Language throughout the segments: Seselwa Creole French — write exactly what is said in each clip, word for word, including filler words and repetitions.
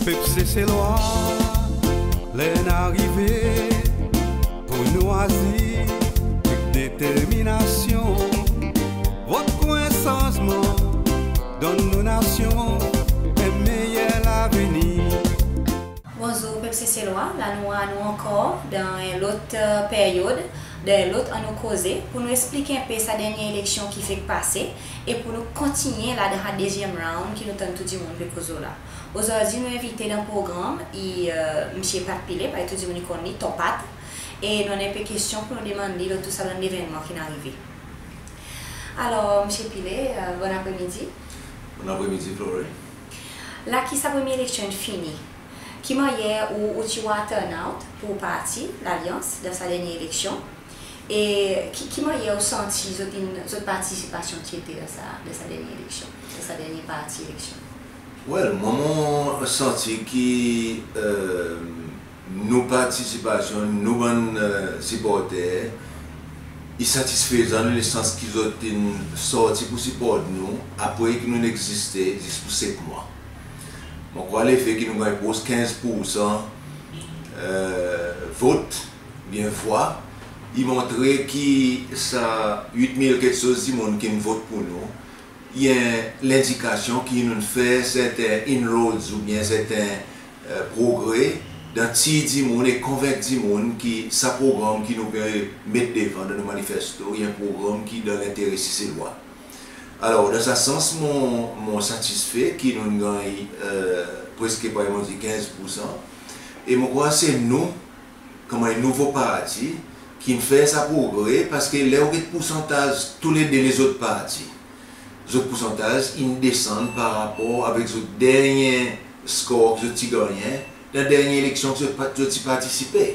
Pep Seselwa, ler in arive pour nou azir ek determinasyon. Vot pour en sanzman, donn nou nasyon en meyer lavenir. Bonzour pep Seselwa, la nou a nou ankor dan en lot, e, peryod, dan en lot Annou Koze, pour nou eksplik en pe sa dernyen eleksyon ki fek pase, e pour nou kontinyen la dan sa dezyenm round ki nou tann tou dimoun pe koz lo la. Ozordi nou envite dan progranm i, e, Msye Pat Pillay, parey tou dimoun i konn li, Ton Pat, e nou annan en pe kestyon pour nou demann li lo tou sa bann levennman ki'n arive. Alor, Msye Pillay, e, bonn apremidi. Bonn apremidi, Flory. La ki sa premye eleksyon in fini, ki mannyer ou, ou ti war turnout pour parti Lalyans dan sa dernyen eleksyon? E ki, ki mannyer ou santi zot in, zot partisipasyon ti ete dan sa, dan sa dernyen eleksyon, dan sa dernyen parti eleksyon? Well, mwan, mon santi ki, e, nou partisipasyon, nou bann, e, siporter, i satisfezan, dan le sans ki zot in sorti pour siport nou, apre ki nou'n egziste zis pour senk mwan. Mon krwar lefe ki nou ganny pros kenz poursan, e, vot, oubyen vwa, i montre ki sa wit mil keksoz dimoun ki'n vot pour nou, i en lendikasyon ki nou'n fer serten inroads oubyen serten, e, progre dan tir dimoun e konvenk dimoun ki sa progranm ki nou pe met devan dan nou manifesto, i en progranm ki dan lentere Seselwa. Alor, dan sa sans, mon, mon satisfe ki nou'n ganny, e, preske parey mon dir kenz poursan. E mon krwar se nou, konman en nouvo parti, ki'n fer sa progre, paske ler ou get poursantaz tou lede lezot parti, zot poursantaz in desann par rapor avek zot dernyen score ki zot ti gannyen dan dernyen eleksyon ki zot pa, zot ti partisipe.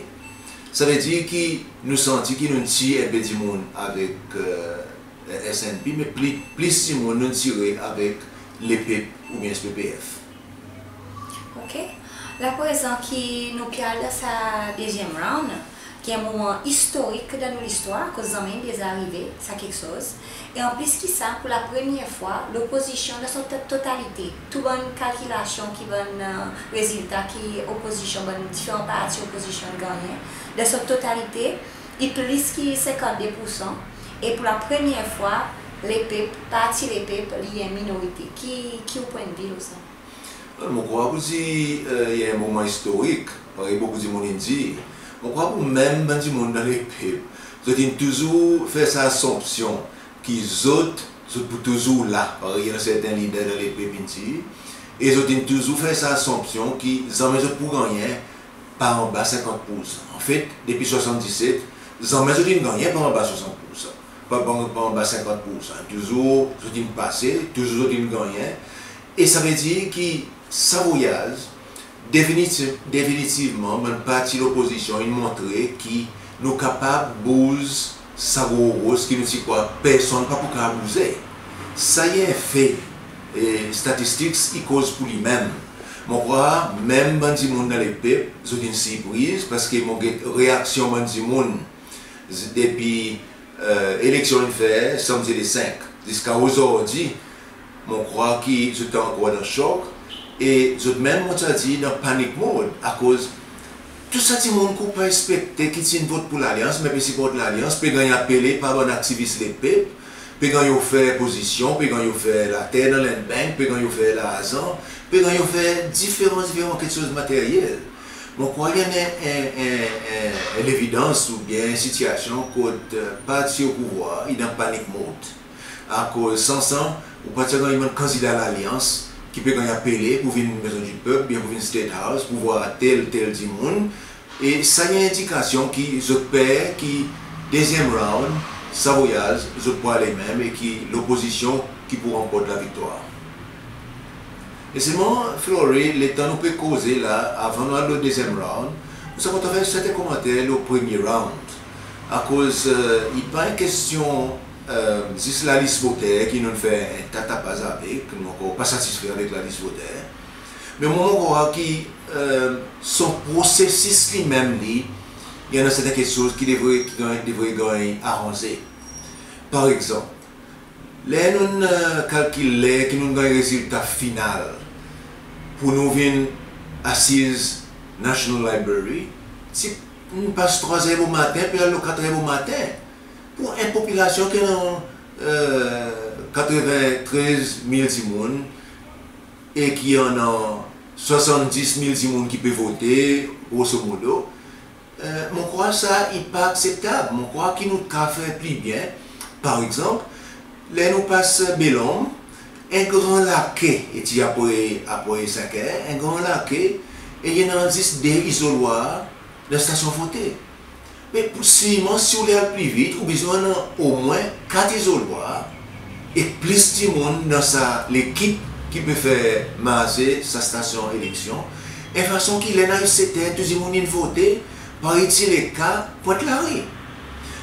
Savedir ki nou santi ki nou'n tir en pe dimoun avek, e, SNP, me pli, plis dimoun nou'n tire avek Lepep oubyen SPPF. Ok. La prezan ki nou pe al dan sa dezyenm round, ki en moman istorik dan nou listwar, akoz zanmen in deza arive sa keksoz. E anplis ki sa, pour la premye fwa, lopozisyon dan son to-, totalite, tou bann kalkilasyon ki bann, e, rezilta ki opozisyon, bann diferan parti opozisyon gannyen, dan son totalite, i plis ki senkannde poursan. E pour la premye fwa, Lepep, parti Lepep, li en minorite. Ki, ki ou pwennvi lo sa? Mon krwar pour dir, e, i en moman istorik, parey bokou dimoun in dir. Mon krwar pour menm bann dimoun dan Lepep, zot in touzour fer sa asonpsyon ki zot, zot pou touzour la, parey i annan serten lider dan Lepep in dir. E zot in touzour fer sa asonpsyon ki zanmen zot pou gannyen par anba senkant poursan. Anfet, depi swasanndiset, zanmen zot in gannyen par anba swasant poursan. Par, par, par anba senkant poursan. Touzour zot in pase, touzour zot in gannyen. E savedir ki sa vwayaz, definiti-, definitivman, bann parti lopozisyon in montre ki nou kapab bouz sa gro ros ki nou ti krwar personn pa pou kapab bouze. Sa i en fe, e statistiks i koz pour li menm. Mon krwar menm bann dimoun dan Lepep, zot in sirpriz, paske mon get reaksyon bann dimoun, z-, depi, e, eleksyon in fer Sanmdi le senk ziska ozordi, mon krwar ki zot ankor dan shok, e zot menm, mon ti a dir, dan panic mode, akoz tou sa dimoun ki ou pa ekspekte ki ti'n vot pour Lalyans, me pe siport Lalyans, pe ganny apele par bann aktivis Lepep, pe ganny ofer pozisyon, pe ganny ofer later dan Land Bank, pe ganny ofer larzan, pe ganny ofer diferan, diferan keksoz materyel. Mon krwar i annan en, en, en, en levidans oubyen en sitiyasyon kot, e, parti o pouvwar i dan panic mode. Akoz sansan, ou pa ti a ganny bann kandida Lalyans ki pe ganny apele pour vin Maison du Peuple, oubyen pour vin State House, pour war tel, tel dimoun. E sa i en endikasyon ki zot per ki dezyenm round, sa vwayaz, zot pou ale menm e ki lopozisyon ki pou ranport laviktwar. E selman, Flory, letan nou pe koze la, avan nou al lo dezyenm round, mon ti a kontan fer serten komanter lo premye round. Akoz, e, i pa en kestyon, e, zis lalis voter ki nou'n fer en ta tapaz avek, nou ankor pa satisfe avek lalis voter. Me mwan, mon krwar ki, e, son prosesis li menm li, i annan serten keksoz ki devret, ki ganny, devret ganny aranze. Par egzanp, ler nou'n, e, kalkil ler ki nou'n ganny rezilta final, pour nou vin asiz National Library, ti, nou pas trwa zer bomaten, pe al lo kat zer bomaten. Pour en popilasyon ki annan, e, katreven trez mil dimoun e ki annan swasanndis mil dimoun ki pe vote, grosso modo, e, mon krwar sa i pa akseptab. Mon krwar ki nou kapab fer pli byen. Par egzanp, ler nou pas Bel Ombre, en gran lake, e ti apre, apre senk er, en gran lake, e i annan zis de izolwar dan stasyon vote. Me pour, sirman si ou le al pli vit, ou bezwen annan omwen kat izolwar, e plis dimoun dan sa lekip ki pe fer marse sa stasyon eleksyon, en fason ki ler nou ariv set er, tou dimoun in vote, parey ti leka Pwent Lari.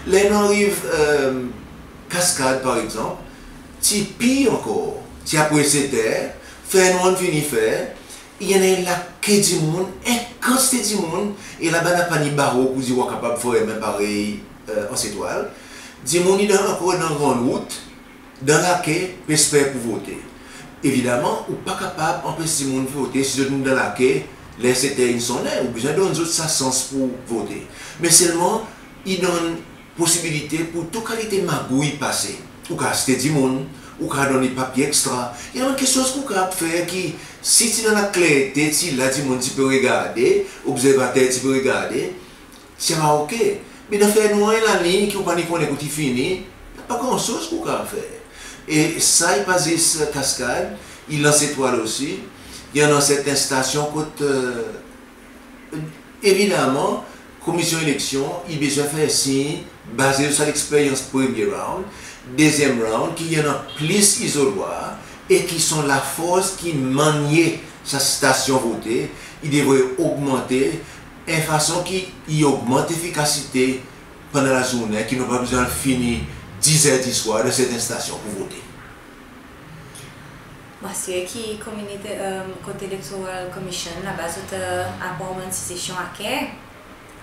Ler nou ariv, e, Kaskad, par egzanp, ti pir ankor, ti apre set er, fer nwar in vini fer, i annan en lake dimoun, en kantite dimoun, e laba napa ni baro pour dir ou a kapab fermen parey, e, an setwal. Dimoun i dan, ankor dan gran rout, dan lake, pe esper pour vote. Evidaman, ou pa kapab anpes dimoun vote si zot in dan lake, ler set er in sonnen, ou bezwen donn zot sa sans pour vote. Me selman, i donn posibilite pour tou kalite magouy pase. Ou kapab aste dimoun, ou kapab donn li papye ekstra. I annan keksoz ki ou kapab fer ki, si ti dan laklerte, ti la dimoun ti pe regarde, obzervater ti pe regarde, ti ava oke. Me dan fer nwar, en laliny ki ou pa ni konnen kot i fini, napa gran soz ki ou kapab fer. E sa i pa zis Kaskad, i Anse Etoile osi, i annan serten stasyon kot, e, evidaman, Komisyon Eleksyon i bezwen fer sir, baze lo sa leksperyans premye round, dezyenm round, ki i annan plis izolwar, e ki son lafors ki mannye sa stasyon vote, i devret ogmante, en fason ki i ogmant lefikasite pandan lazournen, ki nou pa bezwen al fini diz er diswar dan serten stasyon pour vote. Mon asire ki kominite, e, kot Electoral Commission laba zot, e, a pran sa sesyon aker.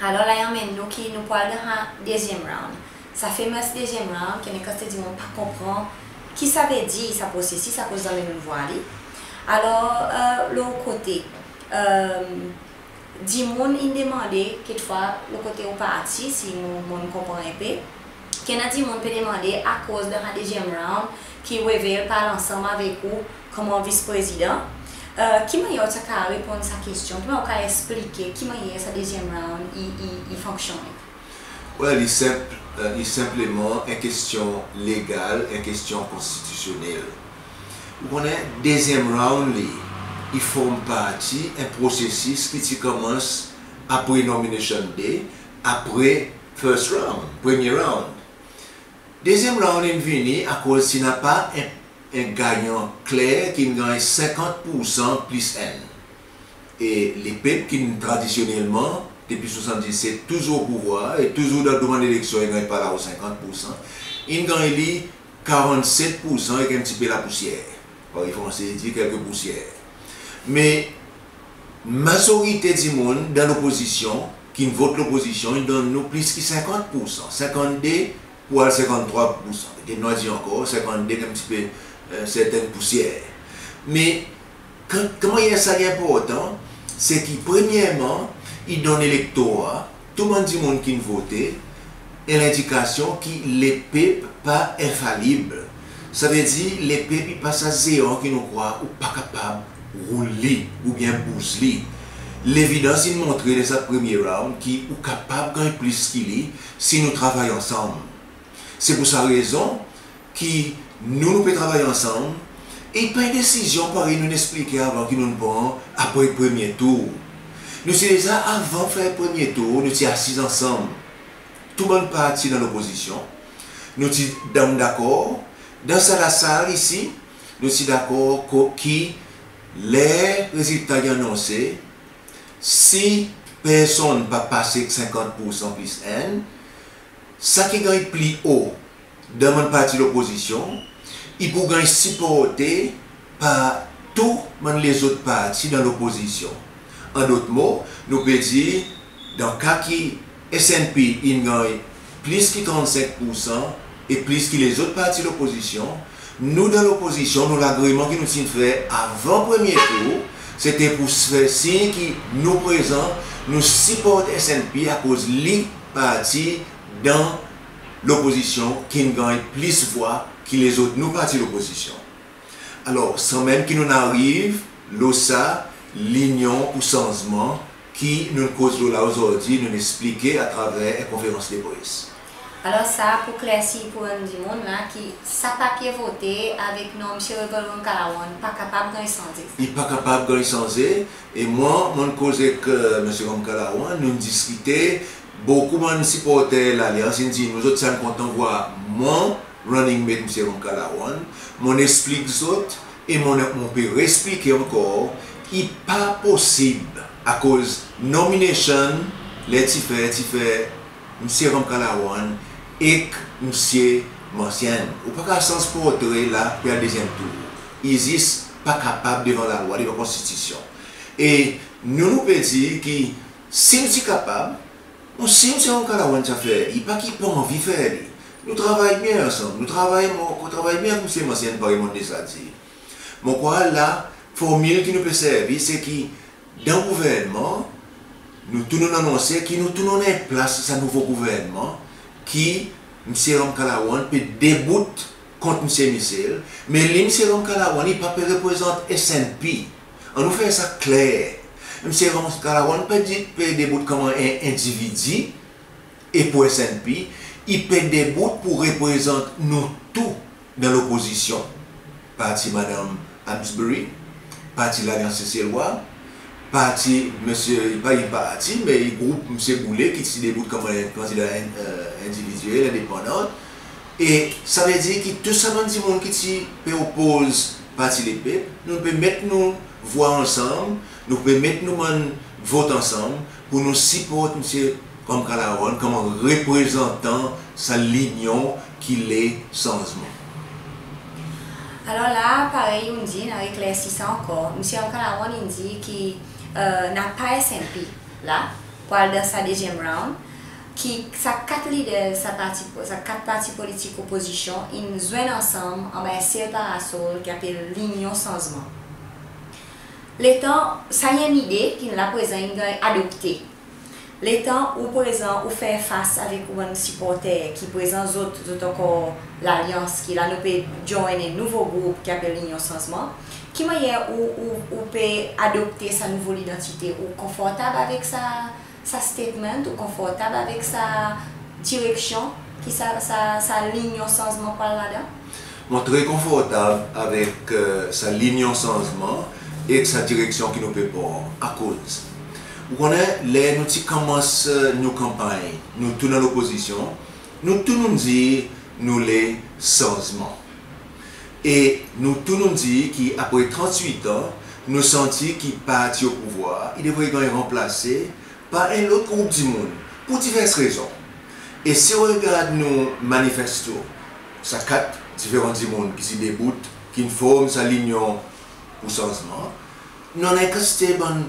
Alor la i anmenn nou ki nou pou al dan dezyenm round. Sa famous dezyenm round, ki en kantite dimoun pa konpran ki sa vedir sa prosesis, akoz zanmen nou'n vwar li. Alor, e, lo kote, e, dimoun in demande, kekfwa lo kote ou parti, si mon, mon konpran en pe, ki annan dimoun pe demande akoz dan sa dezyenm round, ki Wavel pa al ansanm avek ou konman vis prezidan. E, ki mannyer ou ti a kapab reponn sa kestyon? Ki mannyer ou kapab eksplike ki mannyer sa dezyenm round i, i, i fonksyonnen? Well, i senp, e, i senpleman en kestyon legal, en kestyon konstitisyonnel. Ou konnen, dezyenm round li, i form parti en prosesis ki ti konmans apre nomination day, apre first round, premye round. Dezyenm round in vini akoz ti napa en, en gayan kler ki'n ganny senkant poursan plis enn. E lepep ki'n tradisyonnelman, depi swasanndiset, touzour o pouvwar e touzour dan demann eleksyon, in ganny par lao senkant poursan, in ganny li karannset poursan ek en pti pe lapousyer. Parey Franse i dir, kek pousyer. Me mazorite dimoun dan lopozisyon, ki'n vot lopozisyon, in donn nou plis ki senkant poursan, senkannde pour al senkanntrwa poursan. Petet nou a dir ankor senkannde, en pti pe, e, serten pousyer. Me kan, ki mannyer sa i enportan, se ki premyerman, i donn elektora, tou bann dimoun ki'n vote, en lendikasyon ki lepep pa enfalib. Savedir lepep i pa sa zeyan ki nou krwar ou pa kapab roul li oubyen bouz li. Levidans in montre dan sa premye round ki ou kapab ganny plis ki li si nou travay ansanm. Se pour sa rezon ki nou, nou pe travay ansanm, e pa en desizyon parey nou'n eksplike avan ki nou'n pran apre premye tour. Nou ti deza, avan fer premye tour, nou ti asiz ansanm, tou bann parti dan lopozisyon, nou ti, dan, dakor, dan sa lasal isi, nou ti dakor ki ler rezilta i anonse, si personn pa pase senkant poursan plis enn, sa ki ganny pli o dan bann parti lopozisyon, i pou ganny siporte par tou bann lezot parti dan lopozisyon. An dot mo, nou pe dir, dan ka ki SNP in ganny plis ki trannsenk poursan e plis ki lezot parti lopozisyon, nou dan lopozisyon, nou lagreman ki nou ti'n fer avan premye tour, Se te pour fer siny ki nou prezan, nou siport SNP akoz li parti dan lopozisyon ki'n ganny plis vwa ki lezot nou parti lopozisyon. Alor, sanmenm ki nou'n ariv lo sa linyon pour sanzman ki nou'n koz lo la ozordi, nou'n eksplike atraver en konferans de pres. Alor sa, pour klersi pour bann dimoun la, ki sa papye vote avek non Msye Ramkalawan pa kapab ganny sanze. I pa kapab ganny sanze. E mwan, mon'n koz ek, e, Msye Ramkalawan, nou'n diskite, bokou bann siporter Lalyans in dir nou zot ti a kontan vwar mwan running mate Msye Ramkalawan. Mon'n eksplik zot, e mon, mon pe re-eksplike ankor, i pa posib akoz nomination ler ti fer, ti fer Msye Ramkalawan ek Msye Mancienne. Ou pa kapab sanz portre la pour al dezyenm tour. I zis pa kapab devan lalwa, devan konstitisyon. E nou, nou pe dir ki si nou ti kapab, mon sir Msye Ramkalawan ti a fer, i pa ki pa anvi fer li. Nou travay byen ansanm, nou travay, mon travay byen avek Msye Mancienne, parey mon'n deza dir. Mon krwar la, formil ki nou pe servi, se ki dan gouvernman, nou tou nou'n anonse ki nou tou nou annan en plas sa nouvo gouvernman, ki Msye Ramkalawan pe debout kont Msye Michel, me li Msye Ramkalawan i pa pe reprezant SNP. Annou fer sa kler. Msye Ramkalawan pa pe debout konman en endividi e pour SNP, i pe debout pour reprezant nou tou dan lopozisyon. Parti Madanm Amesbury, parti Lalyans Seselwa, parti Msye, i pa en parti, me i group Msye Boullé ki ti debout konman en kandida en, e, endividyel, endepandan. E savedir ki tou sa bann dimoun ki ti pe opoz Parti Lepep, nou pe met nou vwa ansanm, nou pe met nou bann vot ansanm pour nou siport Msye Ramkalawan konman reprezantan sa linyon ki le sanzman. Alor la, parey ou'n dir, nou a reklersi sa ankor. Msye Ramkalawan in dir ki, e, napa SNP la pour al dan sa dezyenm round, ki sa kat lider, sa parti, sa kat parti politik opozisyon in zwenn ansanm anba en sel parasol ki apel Linyon Sanzman. Letan sa i en lide ki'n la prezan in ganny adopte. Letan ou prezan ou fer fas avek ou bann siporter ki prezan zot, zot ankor Lalyans, ki la nou pe join en nouvo group ki apel Linyon Sanzman. Ki mannyer ou, ou, ou pe adopte sa nouvo lidantite? Ou konfortab avek sa, sa statement? Ou konfortab avek sa direksyon ki sa, sa, sa Linyon Sanzman pou al ladan? Mon tre konfortab avek, e, sa Linyon Sanzman ek sa direksyon ki nou pe pran. Akoz, ou konnen, ler nou ti konmans, e, nou kanpanny, nou tou dan lopozisyon, nou tou nou'n dir nou le sanzman. E nou tou nou'n dir ki apre trannwit an, nou santi ki parti o pouvwar i devret ganny ranplase par en lot group dimoun, pour divers rezon. E si ou regard nou manifesto, sa kat diferan dimoun ki ti debout, ki'n form sa Linyon pour Sanzman, nou annan en kantite bann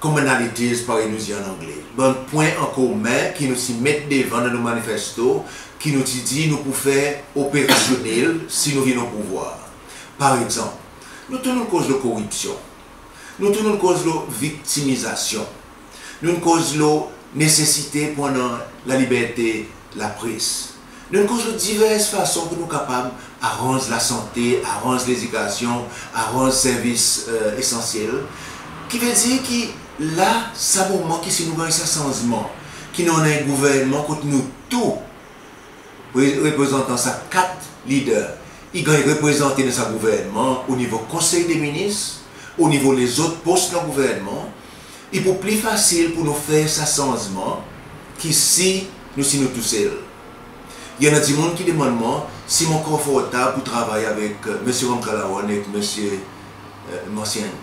commonalities, parey nou dir an Angle, bann pwen an komen ki nou ti met devan dan nou manifesto, ki nou ti dir nou pou fer operasyonnel si nou vin o pouvwar. Par egzanp, nou tou nou'n koz lo koripsyon. Nou tou nou'n koz lo viktimizasyon. Nou'n koz lo nesesite pour annan laliberte lapres. Nou'n koz lo divers fason ki nou kapab aranz lasante, aranz ledikasyon, aranz servis, e, esansyel. Ki vedir ki la, sa moman ki si nou ganny sa sanzman, ki nou annan en gouvernman kot nou tou, re-, reprezantan sa kat lider, i ganny reprezante dan sa gouvernman, o nivo Konsey de Minis, o nivo lezot pos dan gouvernman, i pou pli fasil pour nou fer sa sanzman ki si nou, si nou tousel. I annan dimoun ki demann mwan si mon konfortab pour travay avek, e, Msye Ramkalawan ek Msye, e, Mancienne.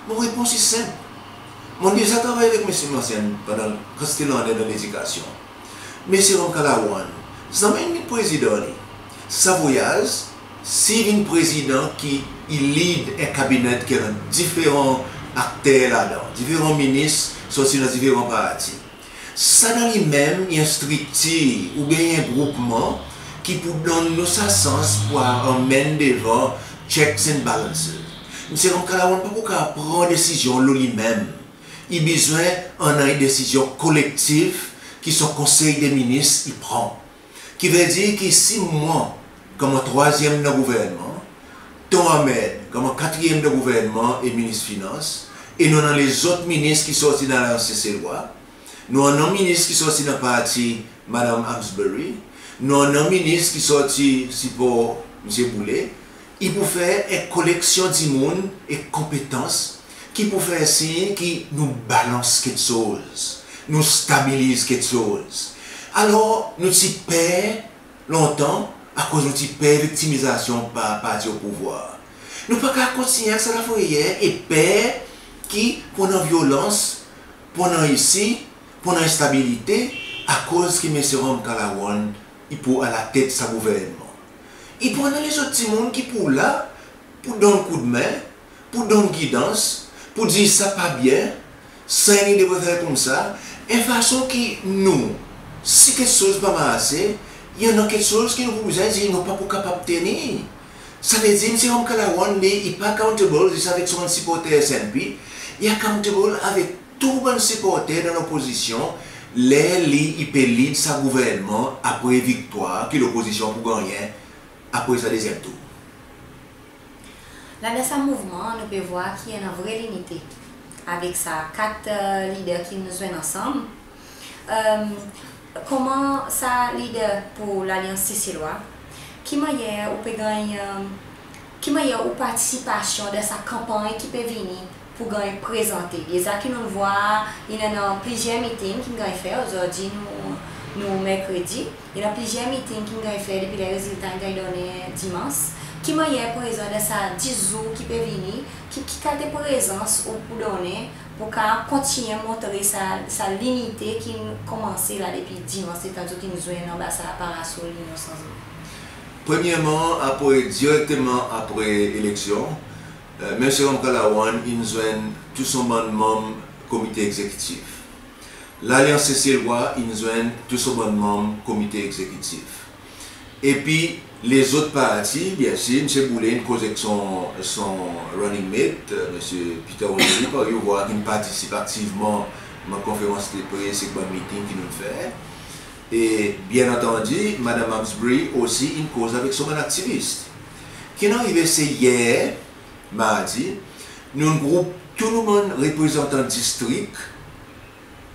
Mon repons i senp. Mon'n deza travay avek Msye Mancienne pandan kantite lannen dan ledikasyon. Msye Ramkalawan zanmen in vin prezidan li. Sa vwayaz, si i vin prezidan, ki i lead en kabinet ki annan diferan akter ladan, diferan minis sorti dan diferan parti. Sa dan li menm i en striktir oubyen en groupman ki pou donn nou sa sans pour anmenn devan checks and balances. Msye Ramkalawan pa pou kapab pran desizyon lo li menm. I bezwen annan en desizyon kolektif ki son Konsey de Minis i pran. Ki vedir ki si mwan, konman trwazyenm dan gouvernman, Ton Ahmed, konman katriyenm dan gouvernman e Minis Finans, e nou annan lezot minis ki sorti dan Lalyans Seselwa, nou annan minis ki sorti dan parti Madanm Amesbury, nou annan minis ki sorti sipor Msye Boulle, i pou fer en koleksyon dimoun ek konpetans ki pou fer sir ki nou balans keksoz, nou stabiliz keksoz. Alor, nou ti per lontan akoz nou ti per viktimizasyon par parti o pouvwar. Nou pa kapab kontinyen sa lafreyer e per ki pou annan vyolans, pou annan isi, pou annan enstabilite, akoz ki Msye Ramkalawan i pou alatet sa gouvernman. I pou annan lezot dimoun ki pou la, pou donn koudmen, pou donn gidans, pou dir sa pa byen, sa i devret fer koumsa, en fason ki nou, si keksoz pa marse, i annan keksoz ki nou pou bezwen dir nou pa pou kapab tenir. Savedir Msye Ramkalawan li, i pa accountable zis avek son bann siporter S N P, i accountable avek tou bann siporter dan lopozisyon, ler li i pe lead sa gouvernman apre viktwar ki lopozisyon pou gannyen apre sa dezyenm tour. La dan sa mouvman, nou pe vwar ki i annan vre linite avek sa kat, e, lider ki nou zwenn ansanm. E, konman sa lider pour Lalyans Seselwa, ki mannyer ou pe ganny, e, ki mannyer ou partisipasyon dan sa kanpanny ki pe vini pou ganny prezante? Deza ki nou'n vwar, i annan plizyer meeting ki'n ganny fer, ozordi nou, nou merkredi. I annan plizyer meeting ki'n ganny fer depi ler rezilta in ganny donnen dimans. Ki mannyer prezan dan sa dis zour ki pe vini, ki, ki kalite prezans ou pou donnen pour kapab kontinyen montre sa, sa linite ki'n konmanse la depi dimans, letan zot in zwenn anba sa parasol Linyon Sanzman? Premyerman, apre, direkteman apre eleksyon, e, Msye Ramkalawan in zwenn tou son bann manm Komite Egzekitif. Lalyans Seselwa in zwenn tou son bann manm Komite Egzekitif. Epi lezot parti, byensir, Msye Boulle in koz ek son, son running mate, e, Msye Peter Onery, parey ou vwar ki'n partisip aktivman dan konferans de pres ek bann meeting ki nou'n fer. E, byennantandi, Madanm Amesbury osi in koz avek son bann aktivis. Ki'n arive se yer, mardi, nou'n group tou nou bann reprezantan distrik,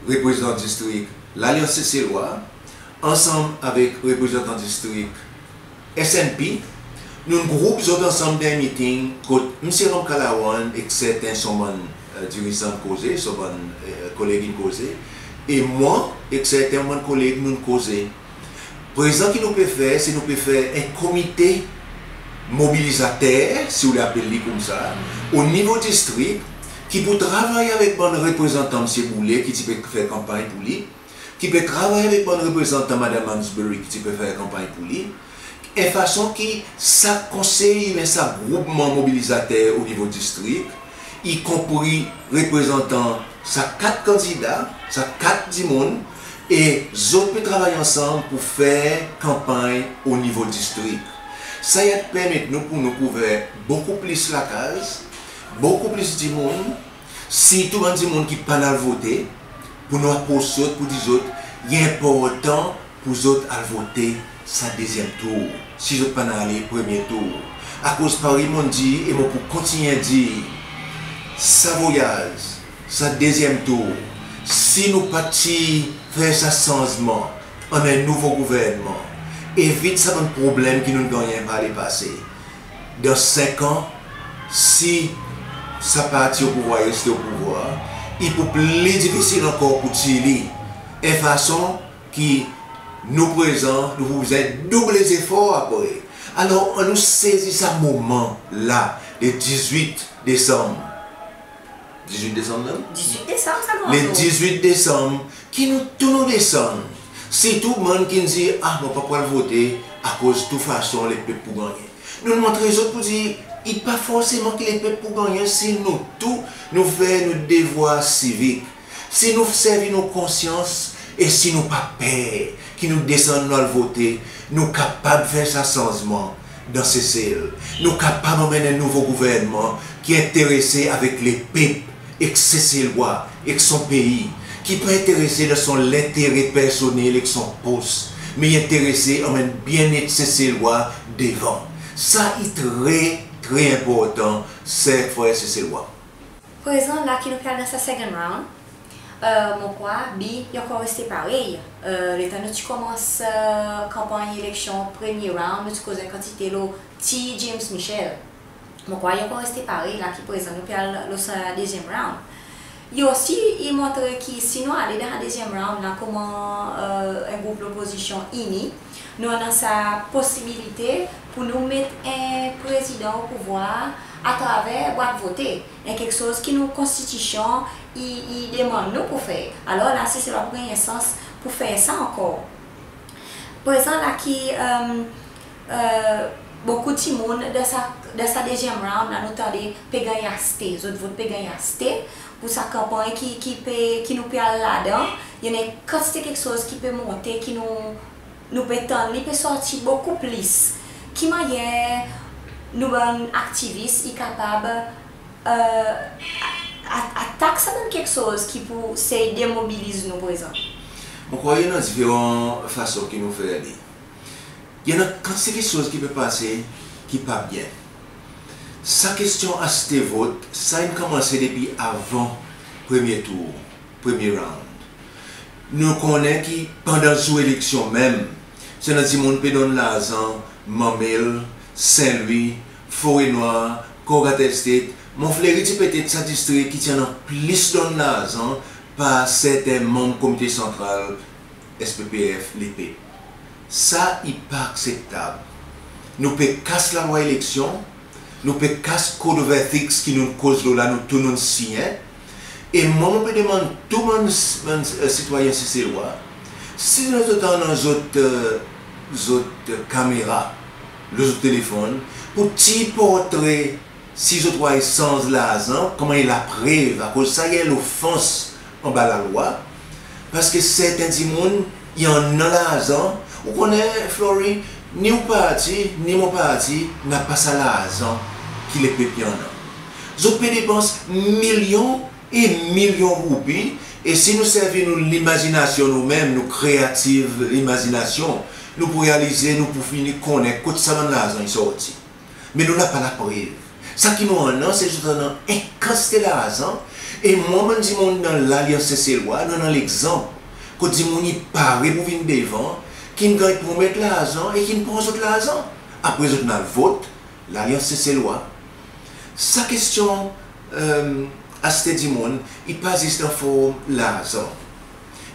reprezantan distrik Lalyans Seselwa, ansanm avek reprezantan distrik S N P, nou'n group zot ansanm dan en meeting kot Msye Ramkalawan ek serten son bann, e, dirizan koze, son bann, e, koleg in koze, e mwan ek serten bann koleg nou'n koze. Prezan ki nou pe fer, se nou pe fer en komite mobilizater, si ou le apel li koumsa, o nivo distrik, ki pou travay avek bann reprezantan Msye Boulle ki ti pe fer kanpanny pour li, ki pe travay avek bann reprezantan Madanm Amesbury ki ti pe fer kanpanny pour li, en fason ki sa konsey, oubyen sa groupman mobilizater o nivo distrik, i konpri reprezantan sa kat kandida, sa kat dimoun, e zot pe travay ansanm pour fer kanpanny o nivo distrik. Sa i a permet nou pour nou kouver bokou plis lakaz, bokou plis dimoun, sirtou bann dimoun ki pa'n al vote, pour nou apros zot pour dir zot, i enportan pour zot al vote sa dezyenm tour, si zot pa'n ale premye tour. Akoz parey mon'n dir, e mon pou kontinyen dir, sa voyaz, sa dezyenm tour, si nou pa ti fer sa sanzman, annan en nouvo gouvernman, evit sa bann problenm ki nou'n gannyen par lepase, dan senk an, si sa parti o pouvwar i reste o pouvwar, i pou pli difisil ankor pour tir li. En fason ki nou prezan, nou pou bezwen double zefor apre. Alor, annou sezi sa moman la, le dizwit Desanm. Dizwit Desanm menm? Dizwit Desanm, sa, le dizwit Desanm, ki nou tou nou desann. Sirtou bann ki'n dir, a, mon pa pou al vote akoz tou fason lepep pou gannyen. Nou'n montre zot pour dir, i pa forseman ki lepep pou gannyen si nou tou nou fer nou devwar sivik. Si nou servi nou konsyans e si nou pa per, ki nou desann nou al vote, nou kapab fer sa sanzman dan Sesel. Nou kapab anmenn en nouvo gouvernman ki enterese avek lepep, ek Seselwa, ek son pei, ki pa enterese dan son lentere personnel ek son pos, me i enterese anmenn byennet Seselwa devan. Sa i tre, tre enportan, ser, frer Seselwa. Prezan la ki nou pe al dan sa second round, e, mon krwar bi i ankor reste parey. E, letan nou ti konmans, e, kanpanny eleksyon premye round, nou ti koz en kantite lo T. James Michel. Mon krwar i ankor reste parey la ki prezan nou pe al lo sa dezyenm round. I osi i montre ki si nou ale dan sa dezyenm round la konman, e, en group lopozisyon ini, nou annan sa posibilite pour nou met en prezidan o pouvwar atraver bwat vote. En keksoz ki nou konstitisyon i, i demann nou pour fer. Alor la Seselwa pour ganny sans pour fer sa ankor. Prezan la ki, e, e, bokou dimoun dan sa, dan sa dezyenm round la nou tande pe ganny aste, zot vot pe ganny aste pour sa kanpanny ki, ki pe, ki nou pe al ladan. I annan en kantite keksoz ki pe monte ki nou, nou pe tann li pe sorti bokou plis. Ki mannyer nou bann aktivis i kapab, e, a-, a-, atak sa bann keksoz ki pour sey demobiliz nou prezan? Mon krwar i annan diferan fason ki nou fer li. I annan kantite keksoz ki pe pase ki pa byen. Sa kestyon aste vot, sa in konmanse depi avan premye tour, premye round. Nou konnen ki pandan zour eleksyon menm, ti annan dimoun pe donn larzan Mamel, Sen Lwi, Forenwar, Corgat Estate. Mont Fleuri ti petet sa distrik ki ti annan plis donn larzan par serten manm Komite Santral S P P F, lepep. Sa i pa akseptab. Nou pe kas lalwa eleksyon, nou pe kas Code of Ethics ki nou koz lo la, nou tou nou'n sinyen. E mwan mon pe demann tou bann, bann, e, sitwayen Seselwa, si zot annan zot, e, zot kamera lo zot telefonn pour tir portre si zot war i sanz larzan, konman en laprev, akoz sa i en lofans anba lalwa, parski serten dimoun i annan larzan. Ou konnen, Flory, ni ou parti, ni mon parti napa sa larzan ki lepep i annan. Zot pe depans milyon e milyon roupi, e si nou servi nou limazinasyon nou menm, nou kreativ limazinasyon, nou pou realize, nou pou fini konnen kot sa bann larzan i sorti. Me nou napa laprev. Sa ki nou annan, se zot annan en kantite larzan, e mwan, mon dir mwan, dan Lalyans Seselwa, nou annan legzanp kot dimoun i pare pour vin devan, ki'n ganny promet larzan e ki'n pran zot larzan. Apre zot in al vot, Lalyans Seselwa. Sa kestyon, e, aste dimoun, i pa zis dan form larzan.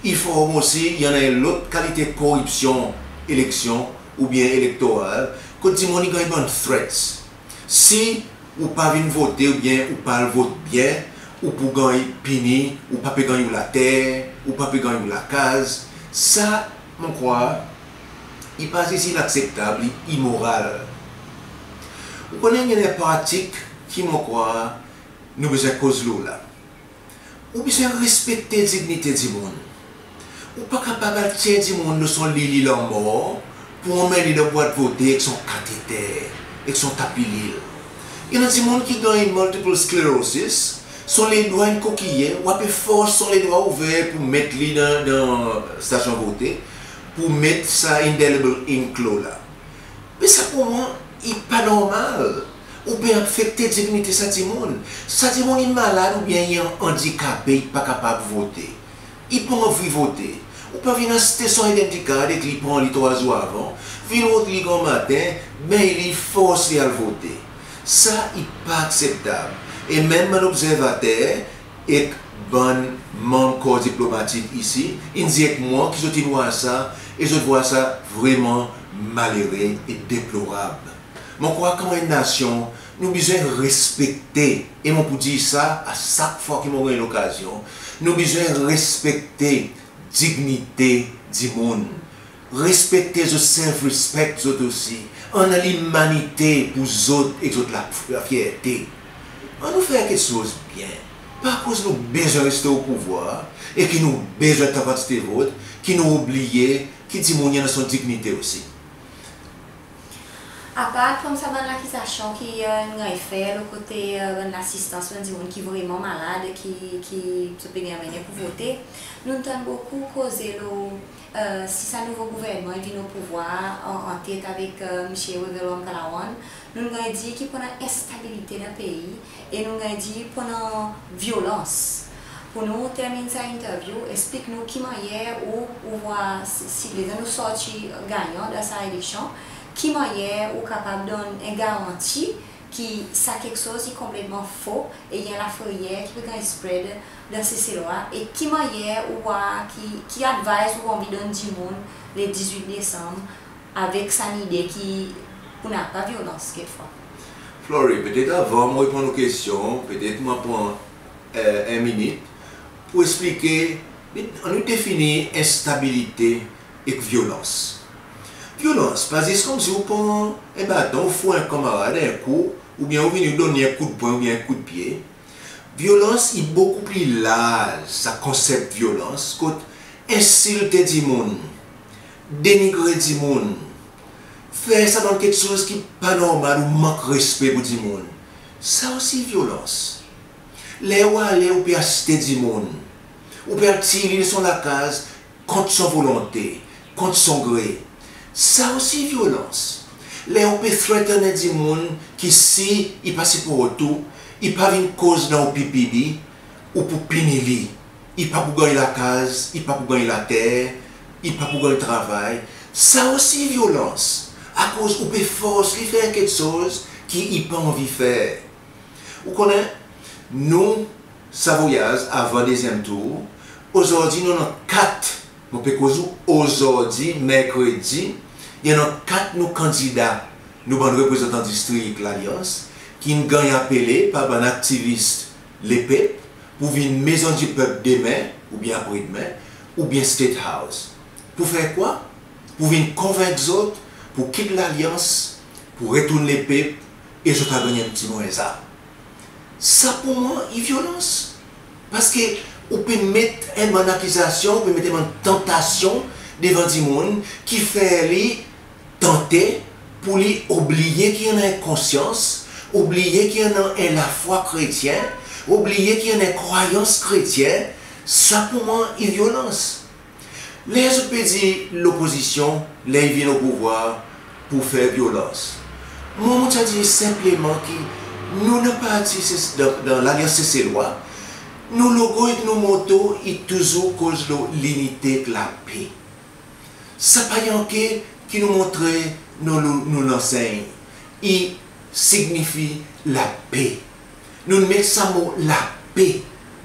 I form osi, i annan en lot kalite koripsyon eleksyon oubyen elektoral, kot dimoun i ganny bann threats. Si ou pa vin vote oubyen ou pa al vot byen, ou pou ganny pini, ou pa pe ganny ou later, ou pa pe ganny ou lakaz. Sa, mon krwar, i pa zis inakseptab, i imoral. Ou konnen, i annan en pratik ki, mon krwar, nou bezwen koz lo la. Ou bezwen respekte dignite dimoun. Ou pa kapab al tir dimoun lo son li, li lanmor pour anmenn li dan bwat vote ek son kateter, ek son tapi lil. I annan dimoun ki ganny multiple sclerosis, son ledwa in kokiye, ou a pe fors son ledwa ouver pour met li dan, dan stasyon vote, pour met sa indelible ink lo la. Me sa pour mwan, i pa normal. Ou pe afekte dignite sa dimoun. Sa dimoun i malad oubyen i andikape, i pa kapab vote. I pa anvi vote. Ou pa vin aste son identity card ek li, pran li trwa zour avan, vin rod li granmaten, benny li, fors li al vote. Sa i pa akseptab. E menm bann obzervater, ek bann manm kor diplomatik isi, in dir ek mwan ki zot in war sa, e zot war sa vreman malere e deplorab. Mon krwar konman en nasyon, nou bezwen respekte, e mon pou dir sa a sak fwa ki mon ganny lokazyon, nou bezwen respekte dignite dimoun. Respekte zot, self-respect zot osi. Annan limanite pour zot ek zot la, lafyerte. Annou fer keksoz byen. Pa akoz nou bezwen reste o pouvwar e ki nou bezwen tan kantite vot, ki nou oubliye ki dimoun i annan son dignite osi. Apard from sa bann lakizasyon ki, e, nou'n ganny fer lo kote, e, bann lasistans bann dimoun ki vreman malad, ki, ki zot pe ganny anmennen pour vote, nou'n tann bokou koze lo, e, si sa nouvo gouvernman i vin o pouvwar an, antet avek, e, Msye Wavel Ramkalawan, nou'n ganny dir ki pou annan enstabilite dan pei, e nou'n ganny dir pou annan vyolans. Pour nou termin sa interview, eksplik nou ki mannyer ou, ou vwar si, si letan nou sorti ganyan dan sa eleksyon, ki mannyer ou kapab donn en garanti ki sa keksoz i konpletman fo e i en lafreyer ki pe ganny spread dan Seselwa, e ki mannyer ou vwar ki, ki advice ou anvi donn dimoun le dizwit Desanm avek sa lide ki pou napa vyolans kekfwa? Flory, petet avan mon reponn ou kestyon, petet mon pran, e, en minit pour eksplike, annou defini enstabilite ek vyolans. Vyolans pa zis konmsi ou pran en baton, ou four en kanmarad en kou, oubyen ou vini ou donn li en koudpwen oubyen en koudpye. Vyolans i bokou pli larz, sa konsep vyolans, kot ensilte dimoun, denigre dimoun, fer sa bann keksoz ki pa normal, ou mank respe pour dimoun. Sa osi vyolans. Ler ou ale, ou pe aste dimoun, ou pe al tir li dan son lakaz kont son volonte, kont son gre. Sa osi vyolans. Ler ou pe threaten en dimoun ki si i pa siport ou, i pa vin koz dan ou PPD, ou pou pini li. I pa pou ganny lakaz, i pa pou ganny later, i pa pou ganny travay. Sa osi vyolans. Akoz ou pe fors li fer keksoz ki i pa anvi fer. Ou konnen, nou, Savoyaz avan dezyenm tour, ozordi nou annan kat, mon pe koz ou ozordi, merkredi, i annan kat nou kandida, nou bann reprezantan distrik Lalyans, ki'n ganny apele par bann aktivis Lepep pour vin Maison du Peuple demen, oubyen apre demen, oubyen State House. Pour fer kwa? Pour vin konvenk zot pour kit Lalyans, pour retourn Lepep, e zot a ganny en pti mwen zam. Sa pour mwan i vyolans. Parski ou pe met en bann akizasyon, ou pe met en bann tantasyon devan dimoun ki fer li tante pour li oubliye ki i annan en konsyans, oubliye ki i annan en lafwa kretyen, oubliye ki i annan en krwayans kretyen. Sa pour mwan i vyolans. Ler zot pe dir lopozisyon, ler i vin o pouvwar, pou fer vyolans. Mwan, mon ti a dir senpleman ki nou, dan parti Ses-, dan, dan Lalyans Seselwa, nou logo ek nou moto i touzour koz lo linite ek lape. Sa pa enki ki nou montre nou, nou, nou lansenny, i signifi lape. Nou'n met sa mo lape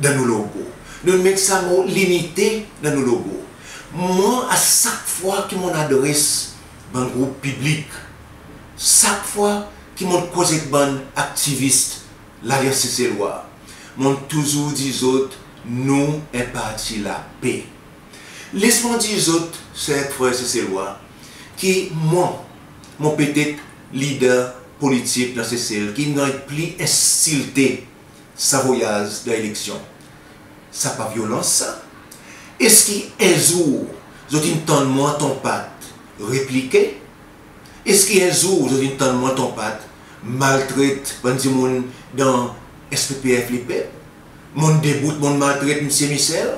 dan nou logo. Nou'n met sa mo linite dan nou logo. Mwan, a sak fwa ki mon'n adres bann group piblik, sak fwa ki mon'n koz ek bann aktivis Lalyans Seselwa, mon'n touzour dir zot, nou en parti lape. Les mwan dir zot, ser ek frer Seselwa, ki mwan, mon petet lider politik dan Sesel ki'n ganny pli ensilte Savoyaz dan eleksyon. Sa pa vyolans sa? Eski en zour zot in tann mwan, Ton Pat, replike? Eski en zour zot in tann mwan, Ton Pat, maltret bann dimoun dan SPPF Lepep? Mon'n debout, mon'n maltret Msye Michel,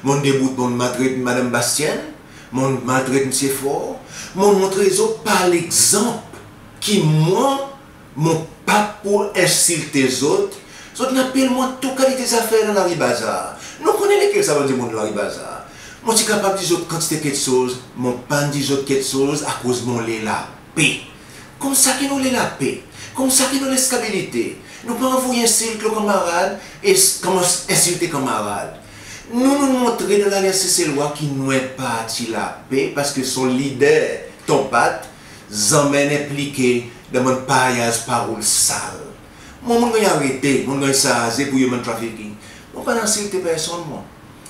mon'n debout, mon'n maltret Madanm Bastienne, mon'n maltret Msye Faure. Mon'n montre zot par legzanp ki mwan, mon pa pou ensilte zot. Zot in apel mwan tou kalite zafer dan lari bazar. Nou konnen lekel sa bann dimoun dan lari bazar. Mon ti kapab dir zot kantite keksoz, mon pa'n dir zot keksoz akoz mon le lape. Koumsa ki nou le lape, koumsa ki nou le stabilite. Nou pa anvoy ensilt lo kanmarad, e s-, konmans ensilte kanmarad. Nou, nou'n montre dan Lalyans Seselwa ki nou en parti lape, parski son lider, Ton Pat, zanmen in enplike dan bann paryaz, parol sal. Mwan, mon'n ganny arete, mon'n ganny sarze pour human trafficking. Mon pa'n ensilte personn, mwan.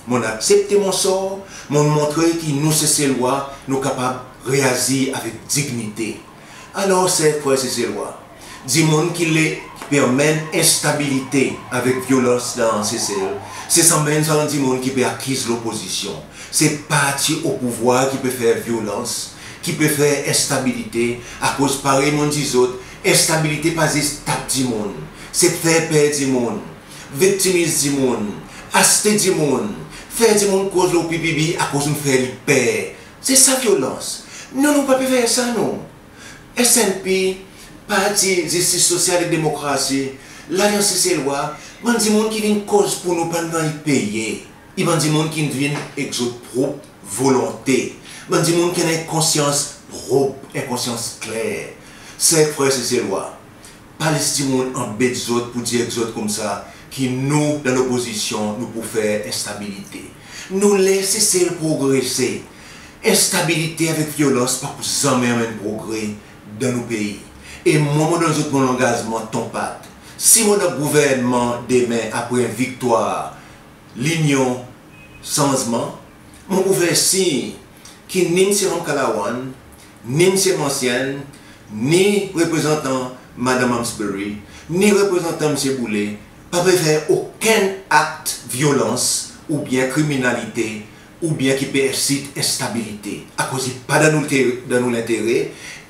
Mon'n aksepte mon sor, mon'n montre ki nou Seselwa, nou kapab reazir avek dignite. Alor, ser frer Seselwa, dimoun ki le, ki pe anmenn enstabilite avek vyolans dan Sesel, se sanmenm sa bann dimoun ki pe akiz lopozisyon. Se parti o pouvwar ki pe fer vyolans, ki pe fer enstabilite, akoz parey mon'n dir zot, enstabilite pa zis tap dimoun, se fer per dimoun, viktimiz dimoun, aste dimoun, fer dimoun koz lo PPB akoz nou fer li per. Se sa vyolans. Non, nou pa pe fer sa nou. SNP, Parti Zistis Sosyal ek Demokrasi, Lalyans Seselwa, bann dimoun ki vin koz pour nou pa'n ganny peye. I bann dimoun ki'n vin ek zot prop volonte. Bann dimoun ki annan en konsyans prop, en konsyans kler. Ser, frer Seselwa, pa les dimoun anbet zot pour dir ek zot koumsa ki nou dan lopozisyon nou pou fer enstabilite. Nou ler Sesel progrese. Enstabilite avek vyolans pa pou zanmen anmenn progre dan nou pei. E mwan mon donn zot mon langazman tonpat. Si mon dan gouvernman demen apre en viktwar Linyon Sanzman, mon pou fer sir ki ni Msye Ramkalawan, ni Msye Mancienne, ni reprezantan Madanm Amesbury, ni reprezantan Msye Boullé pa pe fer okenn akt vyolans oubyen kriminalite oubyen ki pe ensit enstabilite, akoz i pa dan nou te-, dan nou lentere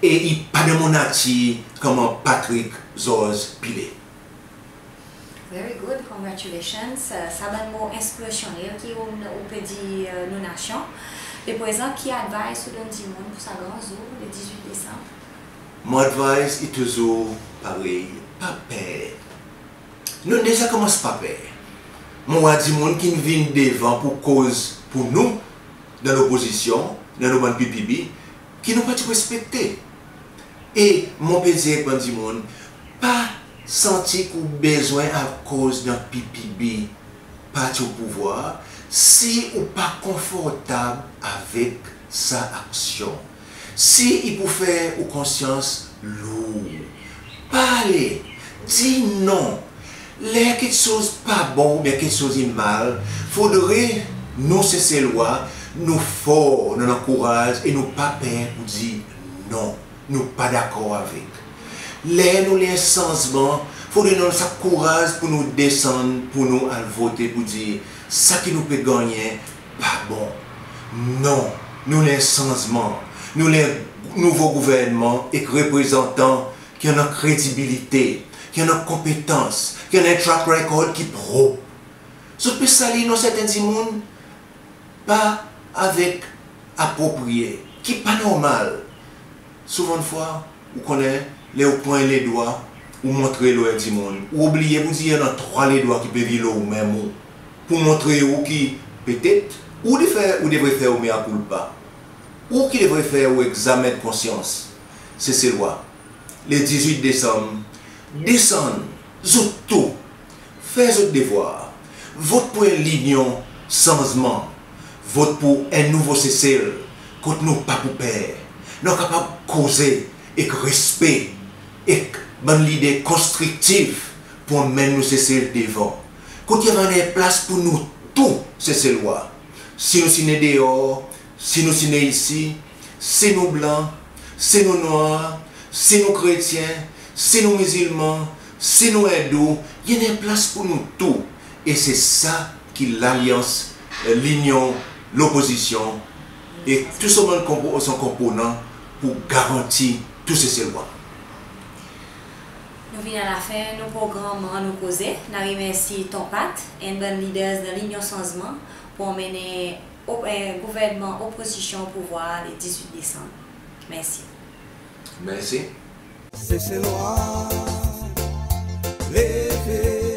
e i pa dan mon natir konman Patrick Georges Pillay. Very good, congratulations. Euh, sa bann mo enspirasyonnel ki ou, ou pe dir, euh, nou nasyon. E prezan, ki advice ou donn dimoun pour sa gran zour, le dizwit Desanm? Mon advice i touzour parey, pa per. Nou deza konmans pa per. Mon war dimoun ki'n vin devan pour koz pour nou, dan lopozisyon, dan nou bann PPB, ki nou pa ti respekte. E mon pe dir ek bann dimoun, pa santi ki ou bezwen al koz dan PPB, parti o pouvwar, si ou pa konfortab avek sa aksyon. Si i pou fer ou konsyans lour, pa ale, dir non. Ler keksoz pa bon oubyen keksoz i mal, fodre nou Seselwa, nou for, nou annan kouraz e nou pa per pour dir non, nou pa dakor avek. Ler nou ler sanzman, fodre nou annan sa kouraz pour nou desann, pour nou al vote pour dir sa ki nou pe gannyen pa bon. Non, nou ler sanzman, nou ler nouvo gouvernman ek reprezantan ki annan kredibilite, ki annan konpetans, ki annan track record ki prop. Zot pe salir non serten dimoun pa avek apropriye, ki pa normal. Souvandfwa, ou konnen, ler ou pran en ledwa, ou montre lo en dimoun, ou oubliye pour dir i annan trwa ledwa ki pe vir lo ou menm ou, pour montre ou ki petet ou devre, ou devre fer ou mea culpa, ou ki devre fer ou egzamen konsyans. Seselwa, le dizwit Desanm, desann, zot tou, fer zot devwar, vot pour en Linyon Sanzman, vot pour en nouvo Sesel, kot nou pa pou per, nou kapab koze ek respe, ek bann lide konstriktif pour anmenn nou Sesel devan, kot i ava annan plas pour nou tou Seselwa. Si nou ti ne deor, si nou ti ne isi, si nou blan, si nou nwar, si nou kretyen, si nou mizilman, si nou endou, i annan plas pour nou tou. E se sa ki Lalyans, euh, Linyon Lopozisyon e tou son bann konpo-, son konponan pou garanti tou Seselwa. Nou vin a lafen nou progranm Annou Koze. N a remersi Ton Pat, enn bann leaders dan Linyon Sanzman, pour anmennen op-, eh, gouvernman opozisyon o pouvwar le dizwit Desanm. Mersi. Mersi. Seselwa, leve.